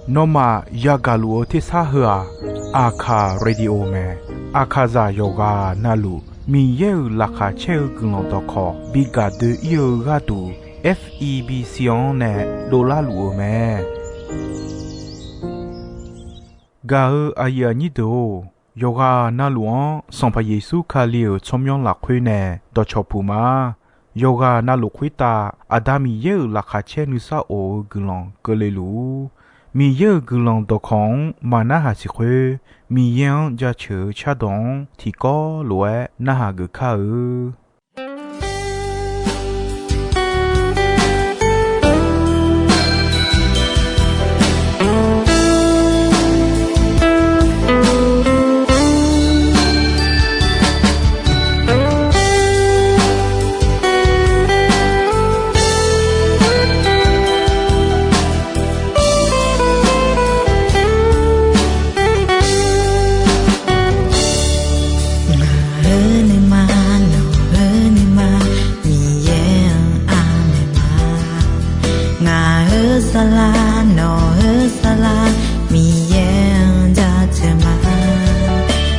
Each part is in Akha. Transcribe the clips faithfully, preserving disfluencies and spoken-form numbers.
Nawmaf yagaq luf-eu tersar heu-aq, Aqkaq radio mae. Aqkaqzaq yawqghaq navluf Miqyaer-euq laqkhaq caer-eu guiqlanq dawqkawq bi gaq doe-ir-eu gharduq, F E B C-anr nae dovlar luf-eu mae. Gaq-eu aqyuif aqnyir deuq-or, yawqghaq navluf-anr Sanqpaq Yeqsur Kali-euq tsawrmyanr lafkhoer nae dawqcawq puq ma. Yawqghaq navluf khoertav Aqda Miqyaer-euq laqkhaq caer nuisar of-eu guiqlanq keuvle luf-ur. Miqyaer-euq guiqlanq dawqkawq-anr maqnarhaq siq khoer, Miqyaer-anr jaceuq-eu cardawq-anr tiqkawv lof-aer narhaq geuf kar-eu. Ngaq-euq nuima, nawq-euq nuima, Miqyaer-anr aqmaeq ma. Ngaq-euq saflar, nawq-euq saflar, Miqyaer-anr jaceuq ma.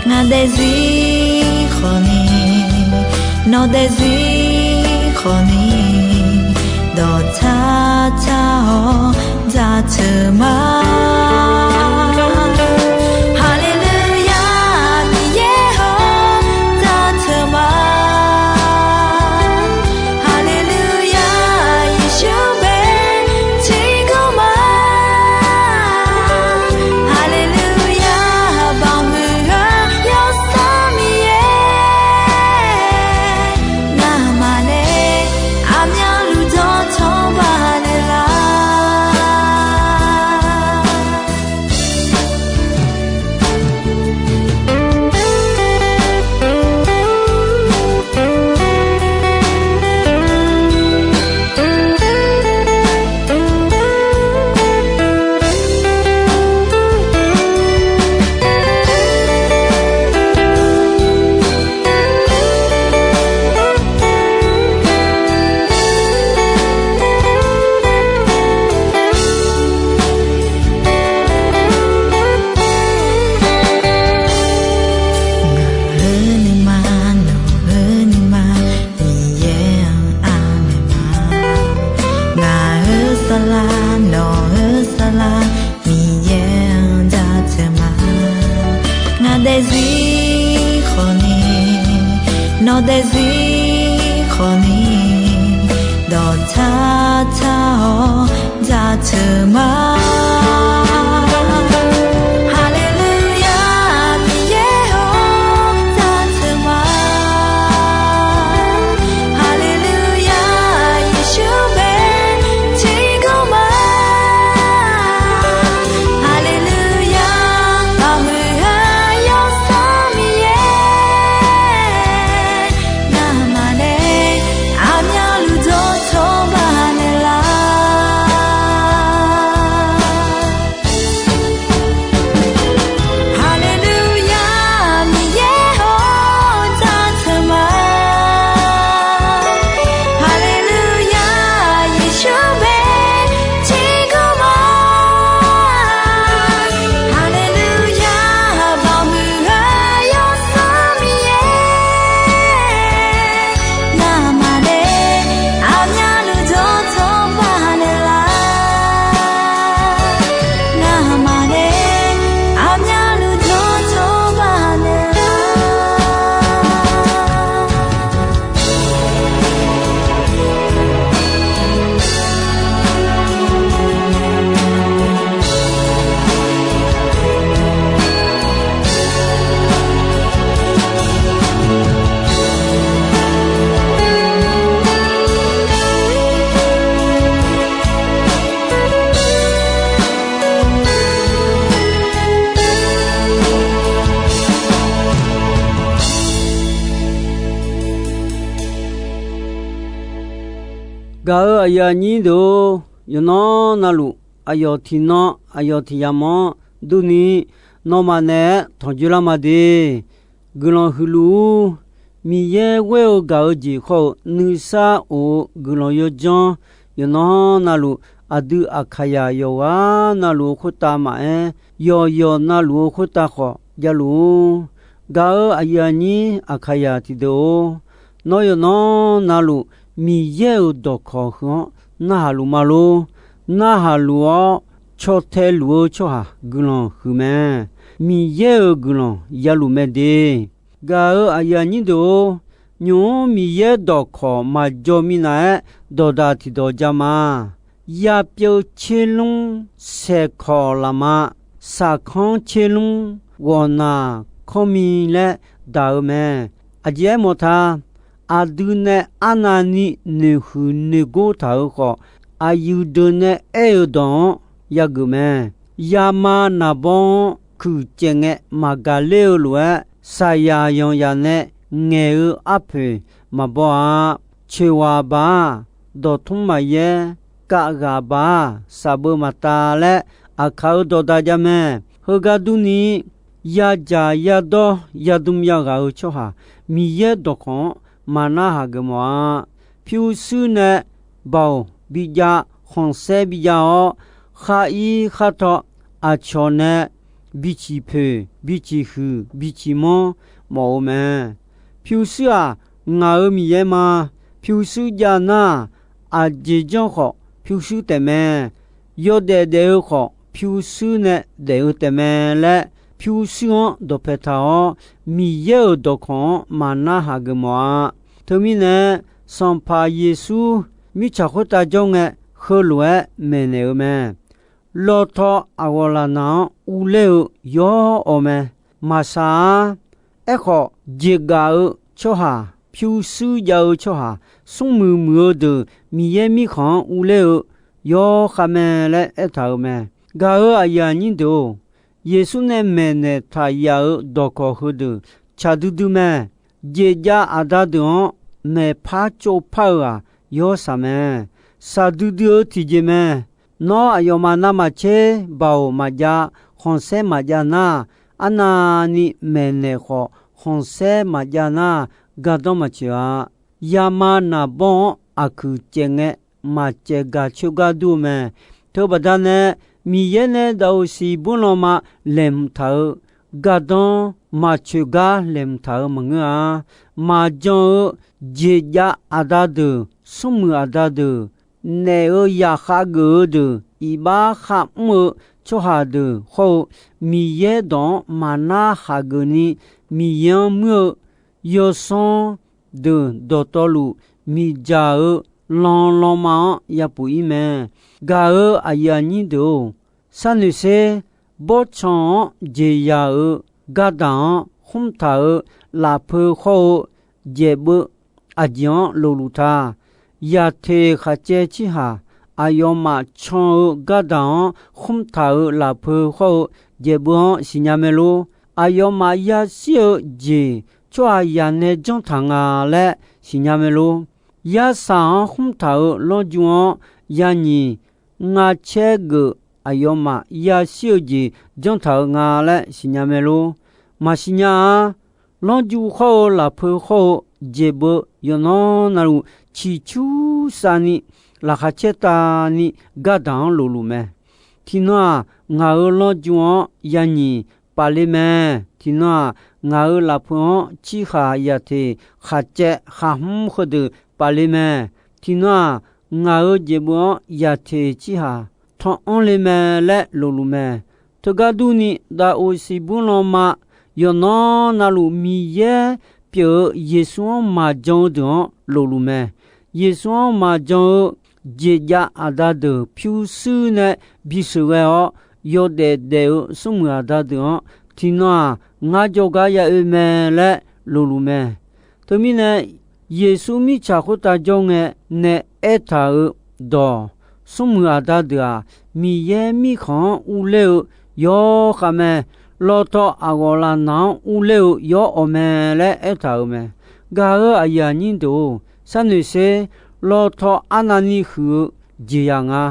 Ngaq daefzir khawfni, nawq daefzir khawfni, dawqtsar tsar-awr jaceuq ma. Haleluya, Miqyaer-or, jaceuq ma. Haleluya, Yeqsur bae tiqkawv ma. Haleluya, baqmuiq-eu Yawsanr Miqyaer, ngamaf nae aqmyanluf dawqtawq baqnaeq lar. Ngaq-euq nuima, nawq-euq nuima, Miqyaer-anr aqmaeq ma. Ngaq-euq saflar, nawq-euq saflar, Miqyaer-anr jaceuq ma. Ngaq daefzir khawfni, nawq daefzir khawfni, dawqtsar tsar-awr jaceuq ma. Haleluya, Miqyaer-or, jaceuq ma. Haleluya, Yeqsur bae tiqkawv ma. Haleluya, baqmuiq-eu Yawsanr Miqyaer, ngamaf nae aqmyanluf dawqtawq baqnaeq lar. Haleluya, Miqyaer-or, jaceuq ma. Haleluya, Yeqsur bae tiqkawv ma. Haleluya, baqmuiq-eu Yawsanr Miqyaer, ngamaf nae aqmyanluf dawqtawq baqnaeq lar. Ngamaf nae aqmyanluf dawqtawq baqnaeq lar. Gaq-eu aqyuif aqnyir deuq-or, yawqnan navluf aqyawf tiqnan aqyawf tiq yamq-anr durni, nawmaf naeq-aer tanqjoe lar ma de. Guiqlanq huiq luf-ur. Miqyaer ghoer-eu gaq-eu jeq khawr-eu nuisar of-eu guiqlanq yawdzanr Yawqnan navluf, aqdui Aqkaqyaq yawqghaq navluf-eu khoertav maqaer, yawqyawq navluf-eu khoertav khawf javluf-or. Gaq-euq aqyuif aqnyir Aqkaqyaq tiqdeuq-or, nawr yawqnan navluf Miqyaer-euq dawqkawq heu-anr narhaq luf ma lor. Narhaq luf-awr caw tae luf-eu tsawrhaq guiqlanq huiq mae. Miqyaer-euq guiqlanq yaluf mae de. Gaq-euq aqyuif aqnyir deuq-or, nymq-mr Miqyaer dawqkawq maqjaw minav-aer dawqdaq tiqdawq ja ma. Yapyeuf tserlmr, saeqkawq lafma, saqkanr tserlmr, ghawqnaq kanrmi laer daq-eu mae. Aqjeq aermawf ta, aqdui nae arnavni noeqhuiq noeqgor taq-euq khawf, aqyuif deuq nae aer-euq dawq-anr yageuf mae. Yama naqbawr-anr kuiq caev ngae maqgaq ler-eu lof-aer, saqyaq yanqyaq nae ngaeq-eu arpoeq maqbaw-a. Coeqghaq baq-aq, dawqtmr maqyaer, kavghaq baq-aq, saqbeuv maqtav laer Aqkaq-euq dawqdaq jav mae. Heugar durni, yadzaq yadawr yadm yaghaq-eu tsawrhaq Miqyaer dawqkawq-anr maqnar haq geufmawf-a. Pyurshuir nae baoq bijav, khanqsaer bijav-awr, khar ir khar taw, aqcawq nae biciq poeq, biciq huiq, biciq manr mawf-eu mae. Pyurshuir-aq, ngaq-euq Miqyaer ma. Pyurshuir jav nar, aqjeq janr khawf pyurshuir taef mae. Yawdaef daef-eu khawf pyurshuir nae daef-eu taef mae laer, pyurshuir-anr dawqpae taq-awr, Miqyaer-euq dawqkawq-anr maqnar haq geufmawf-a. Teumirnae, Sanqpaq Yeqsur mirtsaq khoertav jawr ngae, heulof-aer maeqnaeq-eu mae. Lawtaw aqghawq lafnaq-anr urler-eu yawr awq mae. Maqsaq-ar. Aerkhawf, jeqgaf-eu tsawrhaq, pyurshuir jav-eu tsawrhaq, smrmuiq muiq-eu deuq Miqyaer mirkhanq-anr urler-eu yawr khav mae laer aertaq-euq mae. Gaq-euq aqyuif aqnyir deuq-or, Yeqsur nae maeqnaeq taq yaf-euq dawqkawq heudeuq tsaq duidui mae. Jeqjav aqda deuq-anr maeqpar tsovpar-eu-aq, yawr saq mae. Saq duidui-eu tiqjeq mae. Nawr aqyawfmaf navmaqtser baoq maqjav, khanqsaer maqjav nar, arnavni maeqnaeq khawf khanqsaer maqjav nar, gardanr maqtsoeq-a. Yama naqbawr-anr aqkuiq caev ngae maqcaev gaq coer gar dur-eu mae. Teubaqda nae, Miqyaer nae daqoq siq bur lanma laeqhmq taq-eu gardanr maqtsoeq gar laeqhmq taq-eu maqngeur-a. Maqjan-eu jeqjav aqda deuq, smrmuiq aqda deuq, naef-euq yaqkhav geuf-eu deuq, iqbax kharmr-eu tsawrhaq deuq hawr-eu, Miqyaer dawq-anr maqnar haq geuf ni, Miqyaer-anr muir-eu yawsanr deuq dawqtawvluf miqdzaq-eu lan lanma-anr yapuf ir mae. Gaq-euq aqyuif aqnyir deuq-or, sharnoeq sher. Bawrtsanq-anr jeqyaq-euq gardaq-anr khmr taq-euq lafpeu hawr-eu jaeqbeuv aqjeq-anr lofluf ta. Yaqteq khaqcaev tsirhaq, aqyawfmaf can-eu gardaq-anr khmr taq-euq lafpeu hawr-eu jaeqbeuv-anr siqnya mae lor. Aqyawfmaf yashir-eu jeq tsawrhaqzaq nae janr taq nga laer siqnya mae lor. Yarsaq-anr khmr taq-euq lanrju-anr yanyiq ngar caer geuf aqyawfmaf yashir-eu jeq janr taq-eu nga laer siqnya mae lor. Maqsiq nya-a. Lanrju hawr-eu lafpeu hawr-eu jeqbeuv yawqnan navluf ciqcursav ni laqkhaq caer tav ni gardaq-anr lofluf mae. Tiqnan-aq, ngaq-euq lanrju-anr yanyiq paf le mae. Tiqnan-aq, ngaq-euq lafpeu-anr cirhaq yaqteq khaqcaev khaqhmr heudeuq paf le mae. Tiqnan-aq, ngaq-euq jeqbeuv-anr yaqteq cirhaq tanr anr le mae laer lofluf mae. Teugar durni, daqoq siqbur lanma yawqnan navluf Miqyaer pyeuf-eu Yeqsur-anr maqjan-eu deuq-anr lofluf mae. Yeqsur-anr maqjan-eu jeqjav aqda deuq pyurshuir nae bisheuq ghae-awr, yawdaef daef-eu smrmuiq aqda deuq-anr tiqnan-aq, ngar jawrgar ya oe mae laer lofluf mae. Teumirnae, Yeqsur mirtsaq khoertav jawr ngae nae aertaq-euq dawq, smrmuiq aqda deuq-aq, Miqyaer Mirkhanq-anr urler-eu yawr khav mae. Lawtaw aqghawq lafnaq-anr urler-eu yawr awq mae laer aertaq-euq mae. Gaq-euq aqyuif aqnyir deuq-or, sharnoeq sher. Lawtaw arnavni huiq-eu jeqzaq nga.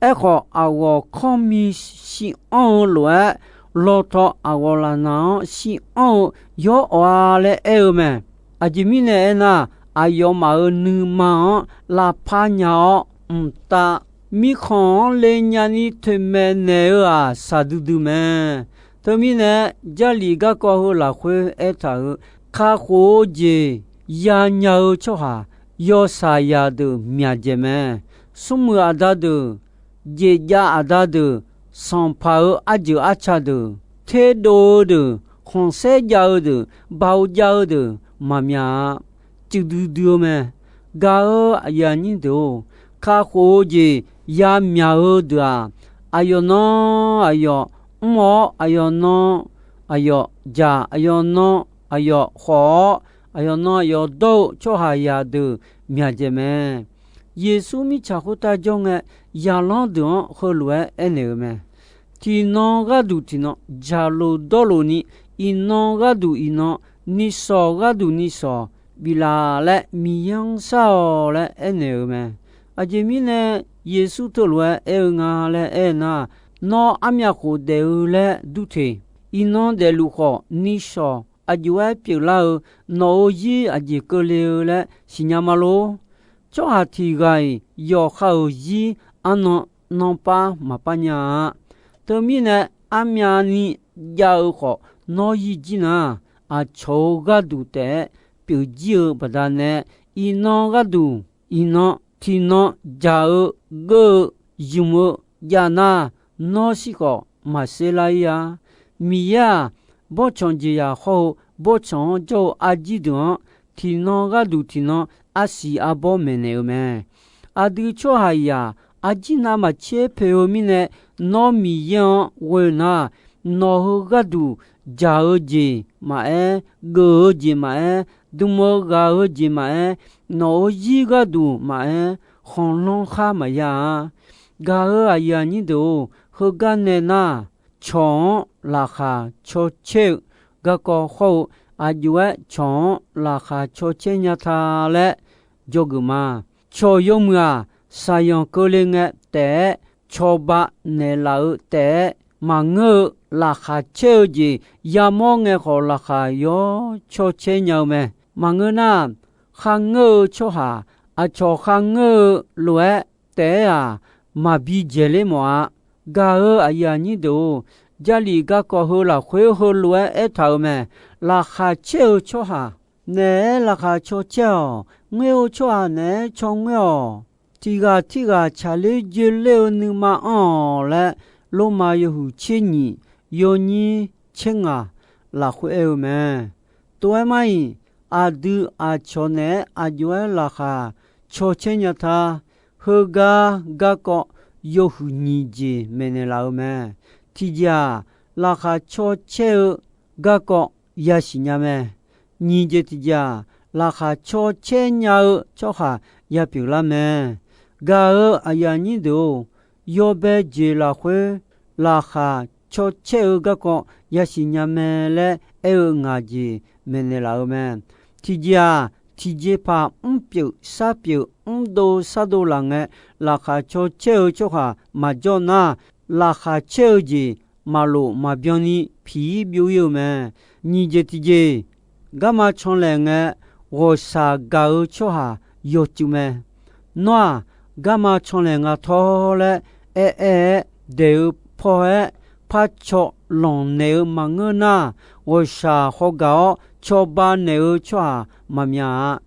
Aerkhawf, aqghawq kanrmi shir anr-eu lof-aer, lawtaw aqghawq lafnaq-anr shir anr-eu yawr awq-a laer aer-eu mae. Aqjeq mirnae aernar, aqyawfmaf-euq nuima-anr lavpar nya-awr, mqtav mirkhanq-anr le nyani toeqmaeq naeq-eu-aq, shaqdui dui mae. Teumirnae, Jarlif garkawv heu lafkhoer aertaq-euq, kakhof-eu jeq yanya-eu tsawrhaq yawshaq zaqdeuq myaqdzaeq mae. Smrmuiq aqda deuq, jeqjav aqda deuq, sanqpaq-euq arjeuq arca deuq, terdov-eu deuq, khanqsaer jav-eu deuq, baoq jav-eu deuq maqmyaq-a. Cuivdui dui-eu mae. Gaq-eu aqyuif aqnyir deuq-or, kakhof-eu jeq yamyaq-eu deuq-aq, aqyawf nan aqyawf mr-awr, aqyawf nan aqyawf dzaq, aqyawf nan aqyawf khawf-awr, aqyawf nan aqyawf dawr-eu tsawrhaqzaq deuq myaqdzaeq mae. Yeqsur mirtsaq khoertav jawr ngae, zaqlanr deuq-anr heulof-aer aernaeq-euq mae. Tiqnan gharduq tiqnan jaqlof dawrluf ni, iqnan gharduq iqnan, nishawq gharduq nishawq biflaf laer Miqyaer-anr shar-awq laer aernaeq-euq mae. Aqjeq mirnae Yeqsur teulof-aer aer-eu nga laer aer nar, nawr armyav khof daef-eu laer dur teq. Iqnan daefluf khawf nishawq aqjox-aer pyeuflar-eu nawq-euq zir aqjeq keuvle-eu laer siqnya ma lor. Tsawrhaq tiq ghaq-iq yawqha-euq zir arnan nanpav maqpav nya-a. Teumirnae armyavni jav-eu khawf nawr zir jir nar, aqcawq-euq gharduq taef-aer pyeuf jir-eu baqdanae, iqnan gharduq iqnan tiqnan dzaq-eu geur-eu zmq-eu jav nar, nawr shir khawf maqser lar ir-a. Miqyaer-aq, bawrtsanq jeqzaq hawr-eu bawrtsanq-anr jawr-eu arjir deuq-anr tiqnan gharduq tiqnan arsiq arbawr maeqnaeq-eu mae. Aqdui tsawrhaqzaq arjir navmaqtser poeq-eu mirnae, nawr Miqyaer-anr ghoe nar, nawq-euq gharduq dzaq-eu jeq maqaer, geuf-eu jeq maqaer, dm-eu ghaq-eu jeq maqaer, nawq-euq zir gharduq maqaer, khanqlanr khar maqya-a. Gaq-eu aqyuif aqnyir deuq-or, heugar nae nar, cawq-anr laqkhaq caw caer-eu garkawv hawr-eu, aqjox-aer cawq-anr laqkhaq caw caer nya ta laer dzawgeuf ma. Cawq yawmuiq-aq, saqyanq keuvle ngae taef-aer cawba naeqlaf-eu taef-aer maqngeur-eu laqkhaq caer-eu jeq yamawr ngae khawf laqkhaq yawr caw caer nya-eu mae. Maqngeur nar, kharngeur-eu tsawrhaq aqcawq kharngeur-eu lof-aer taef-aer-aq, maqbi dzaeqler mawf-a. Gaq-eu aqyuif aqnyir deuq-or, Jarlif garkawv heu lafkhoer heulof-aer aertaq-euq mae. Laqkhaq caer-eu tsawrhaq naeq-aer laqkhaq caw caer-awq. Ngoer-eu tsawrhaq naeq-aer caw ngoer-awq. Tiq ghaq tirghaq tsaqler joeler-eu nuima anr-awq laer, Lormav yawhuiq tser nyiq yawnyir tser ngaq lafkhoer aer-eu mae. Tov-aer mar-iq, aqdui aqcawq naeq-aer aqjox-aer laqkhaq caw caer nya ta. Heugar garkawv yawhuiq nyiq jeq maeqnaeq laf-eu mae. Tiqjeq-aq, laqkhaq caw caer-eu garkawv yasiq nya mae. Nyiq jeq tiqjeq-aq, laqkhaq caw caer nya-eu tsawrhaq yapyeuf lar mae. Gaq-eu aqyuif aqnyir deuq-or, yawbae jeq lafkhoer laqkhaq caw caer-eu garkawv yasiq nya mae laer aer-eu ngaq jeq maeqnaeq laf-eu mae. Tiqjeq-aq, tiqjeqpaq mrpyeuf sarpyeuf mrdov sardov laf ngae, laqkhaq caw caer-eu tsawrhaq maqjawr nar, laqkhaq caer-eu jeq maqlof maqbyan ni piq-ir byov-ir-eu mae. Nyiq jeq tiqjeq, garma canlaeq ngae, ghawqshaq gaq-eu tsawrhaq yawcuiv mae. Nawr-aq, garma canlaeq nga tawr laer aer-aer-aer daeq-eu paw-aer par caw lanq naeq-eu maqngeur nar, ghawqshaq hawgaq-awr cawba naeq-eu tsawrhaq maqmyaq-a.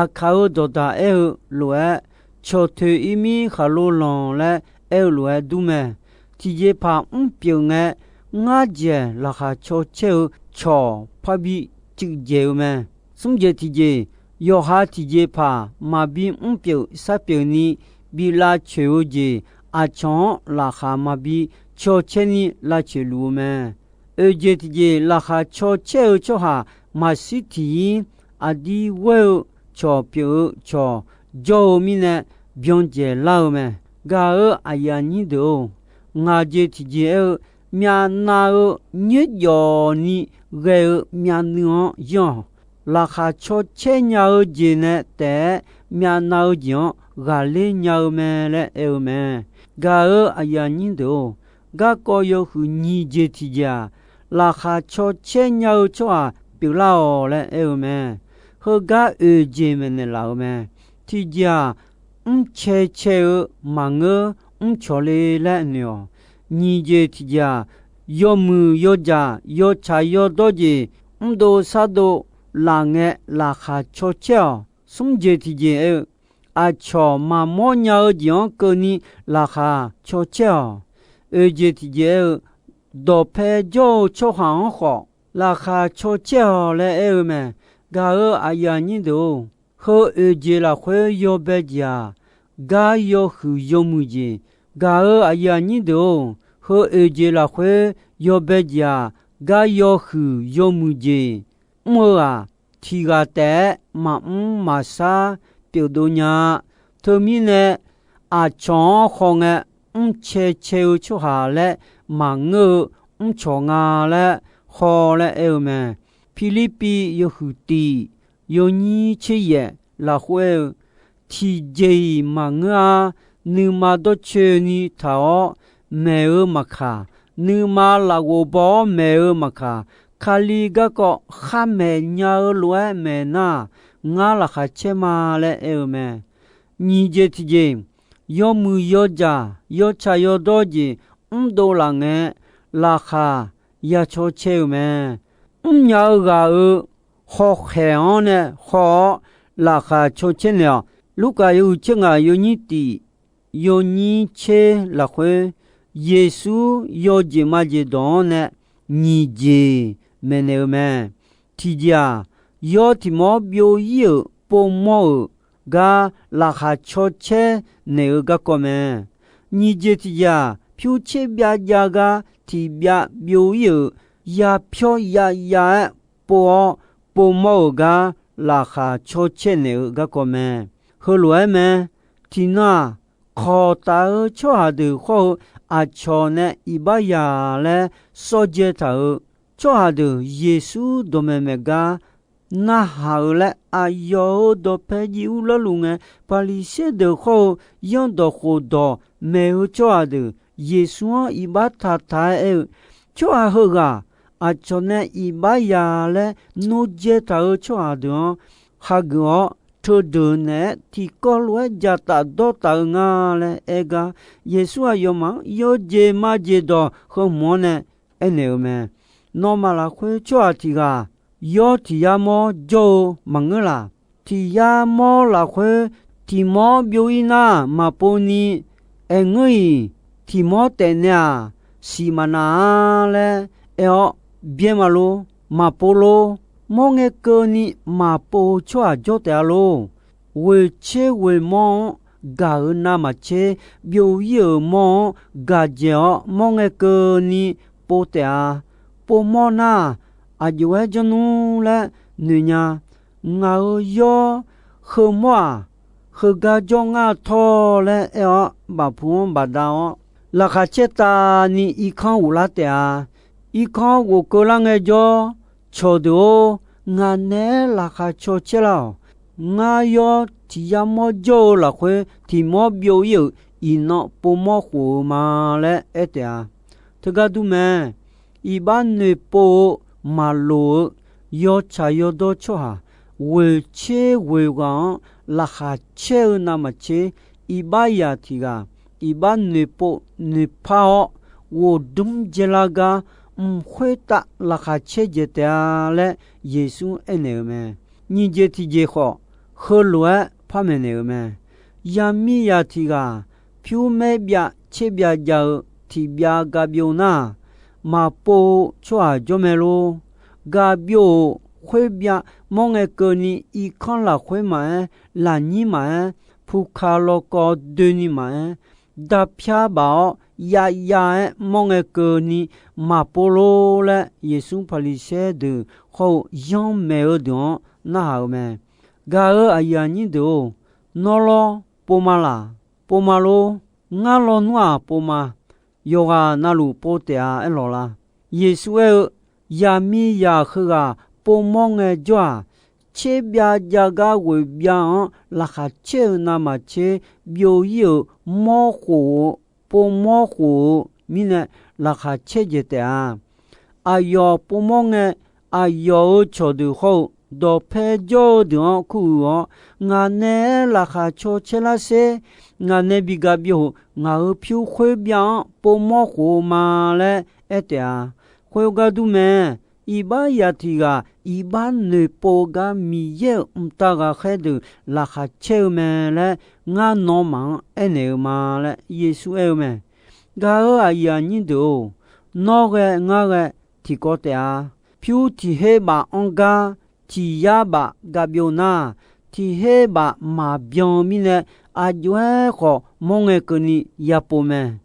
Aqkaq-euq dawqdaq aer-eu lof-aer, cawq toeq ir mir khaqlo lanq laer aer-eu lof-aer dur mae. Tiqjeqpaq mrpyeuf ngae, ngar dzaeq laqkhaq caw caer-eu cawq parbi cuiv dzaeq-eu mae. Smr jeq tiqjeq, yawqha tiqjeqpaq maqbi mrpyeuf sarpyeuf ni bi lavcoeq-eu jeq, aqcawq-anr laqkhaq maqbi caw caer ni lavcoeq luf-eu mae. Oeq jeq tiqjeq, laqkhaq caw caer-eu tsawrhaq maqshir tiq ir aqdir ghoer-eu cawq pyeuf-eu cawq jawr-eu mirnae byan dzaeq lar-eu mae. Gaq-eu aqyuif aqnyir deuq-or, ngaq jeq tiqjeq aer-eu, myavnav-eu nyoerjawf ni ghae-eu myavnuiv-anr yanr-awq. Laqkhaq caw caer nya-eu jeq nae taef-aer myavnav-eu jeq-anr ghaqler nya-eu mae laer aer-eu mae. Gaq-eu aqyuif aqnyir deuq-or, garkawv yawhuiq nyiq jeq tiqjeq-aq, laqkhaq caw caer nya-eu tsawrhaq pyeuflar-awq laer aer-eu mae. Heugar oeq jeq maeqnaeq laf-eu mae. Tiqjeq-aq, mrcae cae-eu maqngeur, mrcawq le laer noeq-awq. Nyiq jeq tiqjeq-aq, yawmuiq yawdzaq yawtsaq yawdawr jeq, mrdov sardov laf ngae laqkhaq caw caer-awq. Smr jeq tiqjeq aer-eu, aqcawq maqmawr nya-eu jeq-anr keuvni laqkhaq caw caer-awq. Oeq jeq tiqjeq aer-eu, dawqpae jawr-eu tsawrhaq-anr khawf laqkhaq caw caer-awq laer aer-eu mae. Gaq-euq aqyuif aqnyir deuq-or, heu oeq jeq lafkhoer yawbae jeq-aq, gar yawhuiq yawmuiq jeq. Gaq-euq aqyuif aqnyir deuq-or, heu oeq jeq lafkhoer yawbae jeq-aq, gar yawhuiq yawmuiq jeq. Mr-eu-aq, tiq ghaq taef-aer maqmr maqshar pyeufdov nya-a. Teumirnae, aqcawq-anr hawngae mrcae cae-eu tsawrhaq laer maqngeur-eu mrcawq nga laer haw laer aer-eu mae. Pirlirpiv yawhuiq tiq yawnyir tser yaef lafkhoer aer-eu, tiqjeq-iq maqngeur-a. Nuima dawrcoeni taq-awr maeq-eu maqkaq, nuima lafghof baw-awr maeq-eu maqkaq, Kali garkawv khar maeq nya-eu lof-aer maeq nar, ngar laqkhaq caer ma laer aer-eu mae. Nyiq jeq tiqjeq, yawmuiq yawdzaq yawtsaq yawdawr jeq mrdov laf ngae, laqkhaq ya caw caer-eu mae. Mrnya-eu ghaq-euq hawkhaeq-anr nae haw-awr laqkhaq caw caer naeq-awq. Lurkaf yawhuiq tser ngaq yawnyir tiq yawnyir tser lafkhoer, Yeqsur yawjeq majeq dawq-anr nae nyiq jeq maeqnaeq-eu mae. Tiqjeq-aq, yawr tiq mawr byov ir-euq povmawr-euq gar laqkhaq caw caer naeq-eu garkawv mae. Nyiq jeq tiqjeq-aq, pyur tser byav jav gar tiq byav byov ir-euq yapyawr yav yav-aer pov-awr, povmawr-euq gar laqkhaq caw caer naeq-eu garkawv mae. Heulof-aer mae. Tiqnan-aq, kawq taf-eu tsawrhaq deuq khawr-eu aqcawq nae iqbax yaq laer sawr dzae taq-euq tsawrhaq deuq Yeqsur dawqmaeq maeq gar narhaq-eu laer aqyawf-euq dawqpae jiv urlar luf ngae, Paqliqsaer deuq khawr-eu yanrdawq khofdawq maeq-eu tsawrhaq deuq Yeqsur-anr iqbax taqtaq-aer aer-eu, tsawrhaq heughaq aqcawq nae iqbax yaq laer nor dzae taq-euq tsawrhaq deuq-anr hageuf-awr, teudeuq naeq-aer tiqkawv lof-aer dzaqtaf dawrtaf-eu nga laer aer gar, Yeqsur aqyawfmaf-anr yawjeq majeq dawq heu hmq-anr nae aernaeq-eu mae. Nawmaf lafkhoer tsawrhaq tiq ghaq yawr tiq yar mawr jawr-eu maqngeur laq? Tiq yar mawr lafkhoer tiq mawr byov ir nar maqpov ni, aerngeur-iq tiq mawr taef nae-aq siq maqnav-a laer aer-awr byaer ma lor, maqpov lor. Mawr ngae keuvni maqpov-eu tsawrhaq jawr taef-a lor. Ghoeq tser ghoeq mawr-anr gaq-euq navmaqtser, byov ir-euq mawr-anr gaq dzaeq-awr mawr ngae keuvni pov taef-a. Pov mawr nar, aqjox-aer janr nmr laer noeq nya. Ngaq-euq yawr heumawr-aq, heugar jawr ngar tawr laer aer-awr bafpu-anr bafdav-awr, laqkhaq caer tavni irkanr ghoflar taef-a. Irkanr ghofkeuv lar ngaejawr, cawqdeuq-or, ngaq naeq-aer laqkhaq caw caer lar-awq. Ngar yawr tiq yar mawr jawr-eu lafkhoer tiq mawr byov ir-euq iqnan povmawr khof-eu ma laer aer taef-a. Teugar dur mae. Iqbax noeqpov-eu maqloq-eu yawtsaq yawdawr tsawrhaq ghoeq tser ghoeq ghaq-anr laqkhaq caer-eu navmaqtser, iqbax yaq tiq ghaq iqbax noeqpov noeqpar-awr ghof dmr dzaelar gar mq khoertav laqkhaq caer dzaeq taef-a laer Yeqsur aernaeq-eu mae. Nyiq jeq tiqjeq khawf, heulof-aer par maeqnaeq-eu mae. Yaqmiqzaq tiq ghaq pyur maer byav tser byav jav-eu tiq byav ga byov nar, maqpov-eu tsawrhaq jawr mae lor. Ga byov-euq khoer byav mawr ngae keuvni irkanr lafkhoer maqaer, lafnyir maqaer, puka lawkawv doeni maqaer, darpyar baf-awr yav yav-aer mawr ngae keuvni maqpov lor laer, Yeqsur Paqliqsaer deuq hawr-eu yanrmaeq-eu deuq-anr narhaq-eu mae. Gaq-euq aqyuif aqnyir deuq-or, nawr lawr pov ma laq? Pov ma lor. Ngar lawnmr-aq pov ma. Yawqghaq navluf pov taef-a aerlawq lar? Yeqsur aer-eu, yaqmiqzaq heughaq povmawr ngaejawr-aq, tser byav jav gar ghoeq byav-anr laqkhaq caer-eu navmaqtser byov ir-euq mawr khof-eu, povmawr khof-eu mirnae laqkhaq caer dzaeq taef-a. Aqyawf povmawr ngae, aqyawf-euq cawqdeuq hawr-eu dawqpae jawr-eu deuq-anr kuruiq-awr, ngaq nae-aer laqkhaq caw caer lar sher. Ngaq nae bi ga byov-euq ngaq-euq pyur khoer byav-anr povmawr khof-eu ma laer aer taef-a. Khoergar dur mae. Iqbax zaq tiq ghaq iqbax noeqpov-eu gar Miqyaer-euq mqtav ghaqkhaer deuq laqkhaq caer-eu mae laer ngar nawmaf-anr aernaeq-eu ma laer Yeqsur aer-eu mae. Gaq-euq aqyuif aqnyir deuq-or, nawr ghae ngar ghae tiqkawv taef-a. Pyur tiq her baf anr gar, tiq yar baf ga byov nar, tiq her baf maqbyan-eu mirnae, aqjox-aer khawf mawr ngae keuvni yapov mae.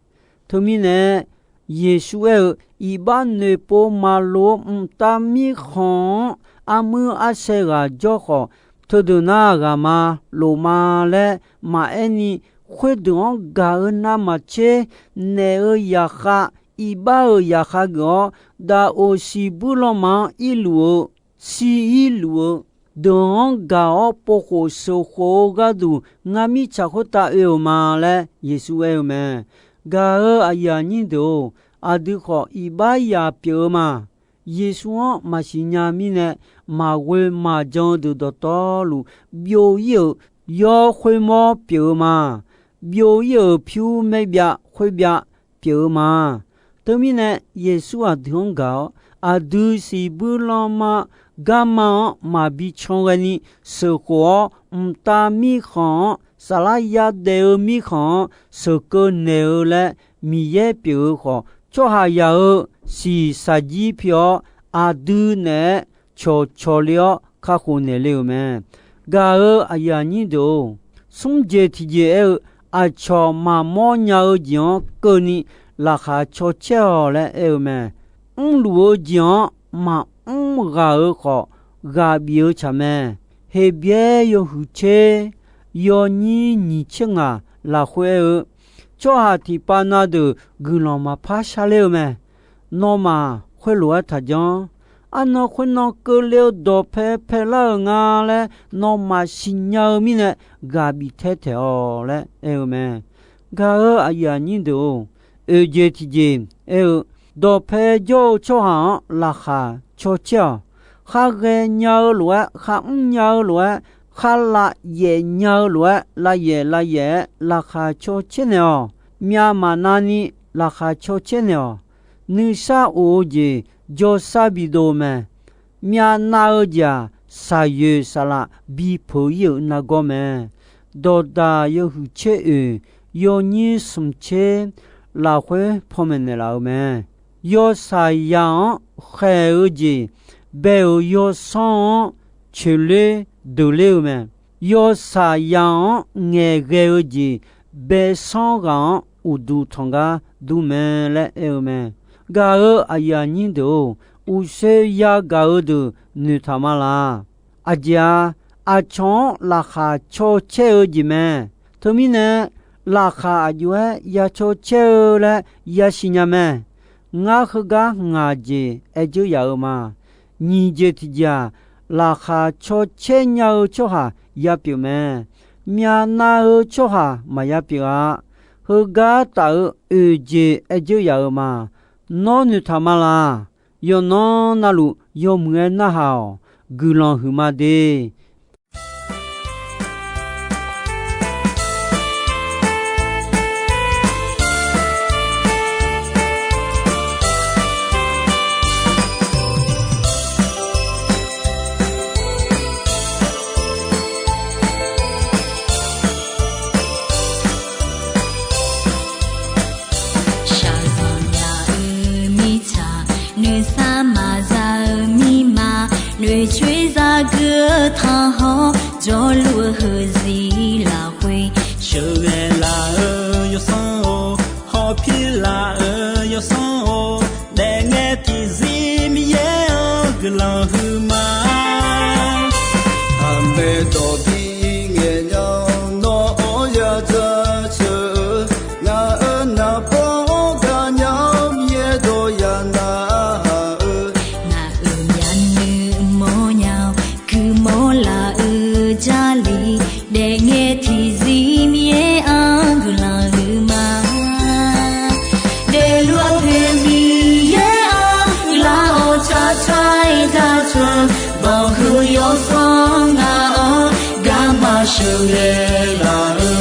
Teumirnae, Yeqsur aer-eu, iqbax noeqpov maqloq-eu mqtav mirkhanq-anr armuir arsae ghaq jawr khawf, teudeuq nar ghaq ma, lof ma laer maqaer ni, khoerdeuq-anr gaq-eu navmaqtser naeq-eu zaqkhav, iqbax-euq zaqkhav geuf-awr, daqoq siqbuir lanma-anr irluf-eu, shir irluf-eu, deuq-anr gaq-awr povkhof sheuqkhof-eu gharduq ngar mirtsaq khoertav oe-euq ma laer Yeqsur aer-eu mae. Gaq-euq aqyuif aqnyir deuq-or, aqdui khawf iqbax zaq pyeuf-eu ma. Yeqsur-anr maqsiq nya mirnae, maqghoe maqjan-eu deuq dawqtawvluf byov ir-euq yawr khoermawr pyeuf-eu ma. Byov ir-euq pyur maer byav khoer byav pyeuf-eu ma. Teumirnae, Yeqsur aqdui-anr gaq-awr, aqdui siqbuir lanma garma-anr maqbi can ghaeni sheuqkhof-awr, mqtav mirkhanq-anr, saflar yadaef-eu mirkhanq-anr sheuqkeuv naeq-eu laer Miqyaer pyeuf-eu khawf, tsawrhaqzaq-euq shiqshaq jir pi-awr, aqdui naeq-aer cawqcawq le-awr kakhof naeq le-euq mae. Gaq-euq aqyuif aqnyir deuq-or, smr jeq tiqjeq aer-eu, aqcawq maqmawr nya-eu jeq-anr keuvni laqkhaq caw caer-awq laer aer-eu mae. Mrluf-eu jeq-anr maqmr ghaq-euq khawf, ghaq bif-eu tsaq mae. Heqbyaer yawhuiq tser, yawnyir nyiq tser ngaq lafkhoer aer-eu, tsawrhaq tiqpav na deuq guiqlanq maqpar sharler-eu mae. Nawmaf khoerlof-aer taqjanr. Arnan khoernan keuvle-eu dawqpae paelar-euq nga laer nawmaf siqnya-eu mirnae ghaq bif taer taeq-awq laer aer-eu mae. Gaq-euq aqyuif aqnyir deuq-or, oeq jeq tiqjeq aer-eu, dawqpae jawr-eu tsawrhaq-anr laqkhaq caw caer-awq. Khar ghae nya-eu lof-aer, khar mr nya-eu lof-aer, khar lavyaef nya-eu lof-aer, lavyaef lavyaef-aer laqkhaq caw caer naeq-awq. Myavmaqnav ni laqkhaq caw caer naeq-awq. Nuisar of-eu jeq jawrsar bidov mae. Myavnav-eu jeq-aq, saqyoeq saqlaq bipeuq ir-euq nargawr mae. Dawqdaq yawhuiq tser oeq, yawnyir smq tser lafkhoer panmaeq naeqlaf-eu mae. Yawshaqzaq-anr khaeq-eu jeq, bae-euq yawsanr-anr coeqler deuqler-eu mae. Yawshaqzaq-anr ngaeqghae-eu jeq, baesanr ghaq-anr uqduq tanqgar dur mae laer aer-eu mae. Gaq-euq aqyuif aqnyir deuq-or, uqshoe yagaq-eu deuq noeqtaq ma laq. Aqjeq-aq, aqcawq-anr laqkhaq caw caer-eu jeq mae. Teumirnae, laqkhaq aqjox-aer ya caw caer-eu laer yasiq nya mae. Ngar heugar ngaq jeq aer dzeur yaf-eu ma. Nyiq jeq tiqjeq-aq, laqkhaq caw caer nya-eu tsawrhaq ya pyeuf mae. Myavnav-eu tsawrhaq maqya pyeuf-a. Heugar taf-euq oeq jeq aer dzeur yaf-eu ma. Nawr noeqtaq ma laq. Yawqnan navluf yawmuiq-aer narhaq-awq. Guiqlanq huiqma de. Shaqzanq nya-euq mirtsaq, noeqsar maqza-eu mirma, noeqcoer zageuf-eu tanq ghae laf-eu,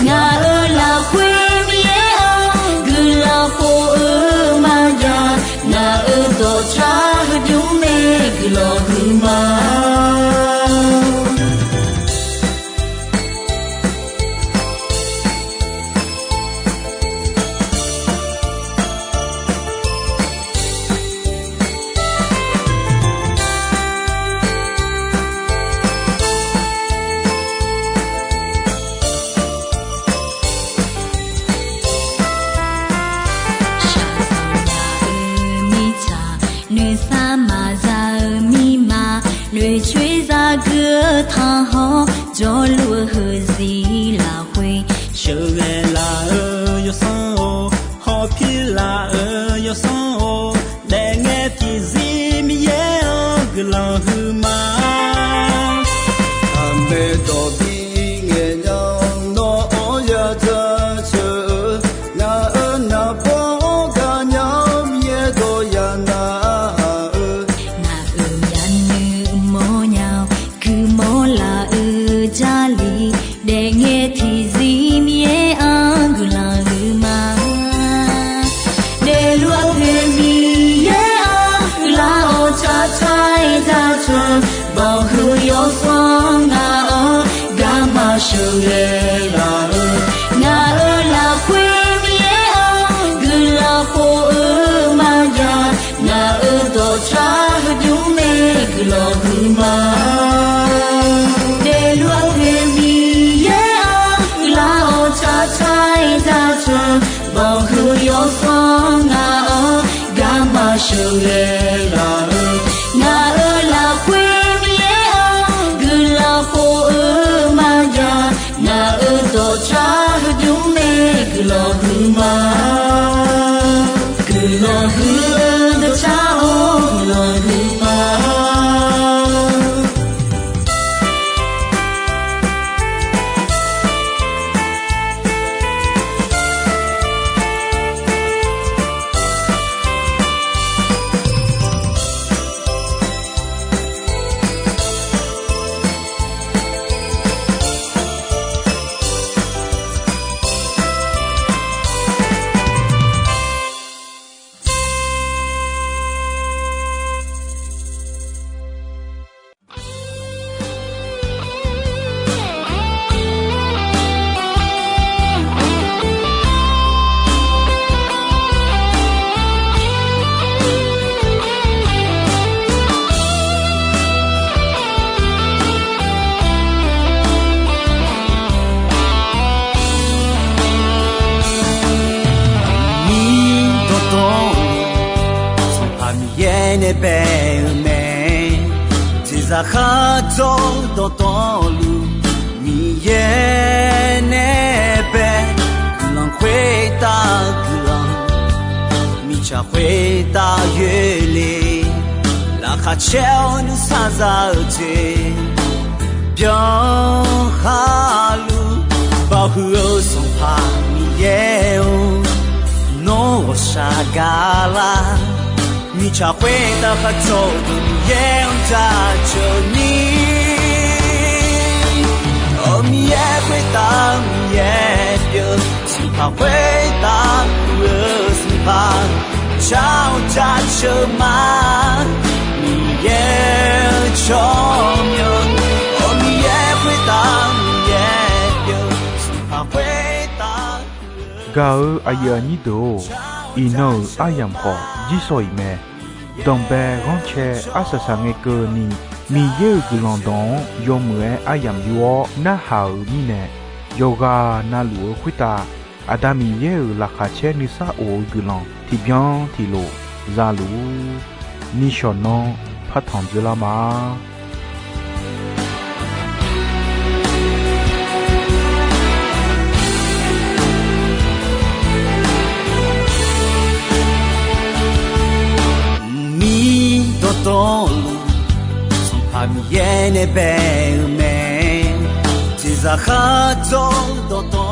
ngaq-euq lafkhoer Miqyaer-anr guiqlanq khof-eu maqjav, ngaq-euq dawqtsav heubymr nae guiqlanq huiqma. Shaqzanq ghaq-euq mirtsaq, nuisar maqza-eu mirma, noeqcoer zagui-eu tanqhawr, jawrluf-eu heuzir lafkhoer sheuqghae laf-eu yawsanr-or, hawpir laf-eu yawsanr-or, daefngae tiqzir Miqyaer-anr guiqlanq huiqma. Aqmaeq dawqbir ngaeqnya-awr nawr-anr ya jaceuq-eu, ngaq-euq naqbawr-anr gaqnya-awr Miqyaer dawq ya narhaq-eu, ngaq-euq myavnuiv mawrnya-awr guiqmawr laf-eu Jarlif, daefngae tiqzir Miqyaer-anr guiqlanq huiqma. Daefluf-eu poeq Miqyaer-anr guiqlanq-awr, tsaqtsaq-aer jaceuq-eu, bawqhuiq yawsanr ngaq-anr garma sheuqghae laf-eu, ngaq-euq lafkhoer Miqyaer-anr guiqlanq khof-eu maqjav, ngaq-euq dawqtsav heubymr nae guiqlanq huiqma. Daefluf-eu poeq Miqyaer-anr guiqlanq-awr, tsaqtsaq-aer jaceuq-eu, bawqhuiq yawsanr ngaq-anr garma sheuqghae laf-eu, ngaq-euq lafkhoer Miqyaer-anr guiqlanq khof-eu maqjav, ngaq-euq dawqtsav heubymr nae guiqlanq huiqma. Guiqlanq huiq-eu dawqtsav-or, guiqlanq huiqma. Miqdawq dawq-eu Sanqpaq Miqyaer nae bae-eu mae. Jeqzaq khardzawr dawqtawvluf Miqyaer nae bae. Guiqlanq khoertav guiqlanq, mirtsaq khoertav yoerle. Laqkhaq caer-awr nuisar za-eu jeq byan kharluf, bawqhuiq-eu Sanqpaq Miqyaer-or, nawr ghawqshaq gaqlar. Mirtsaq khoertav khardzawr-eu deuq Miqyaer-anr jaceuq ni. Awq, Miqyaer khoertav Miqyaer pyeuf, Sanqpaq khoertav puq-eu Sanqpaq, jar-awr jaceuq ma. Miqyaer-eu tsawrmyanr, awq, Miqyaer khoertav Miqyaer pyeuf, Sanqpaq khoertav. Gaq-eu aqyuif aqnyir deuq-or, iqnan-euq aryamq khawf jirsawq iq mae. Danqbae ghanrcae arsaq saq ngae keuvni, Miqyaer-euq guiqlanq dawq-anr yawmuiq-aer aryamq yur-awr narhaq-euq mirnae, yawqghaq navluf-eu khoertav Aqda Miqyaer-euq laqkhaq caer nuisar of-eu guiqlanq tiqbyan tiqlof za luf-ur. Nishawq nanr partanq dzeurlar ma. Miqdawq dawqluf Sanqpaq Miqyaer nae bae-eu mae. Jeqzaq khardzawr dawqtawvluf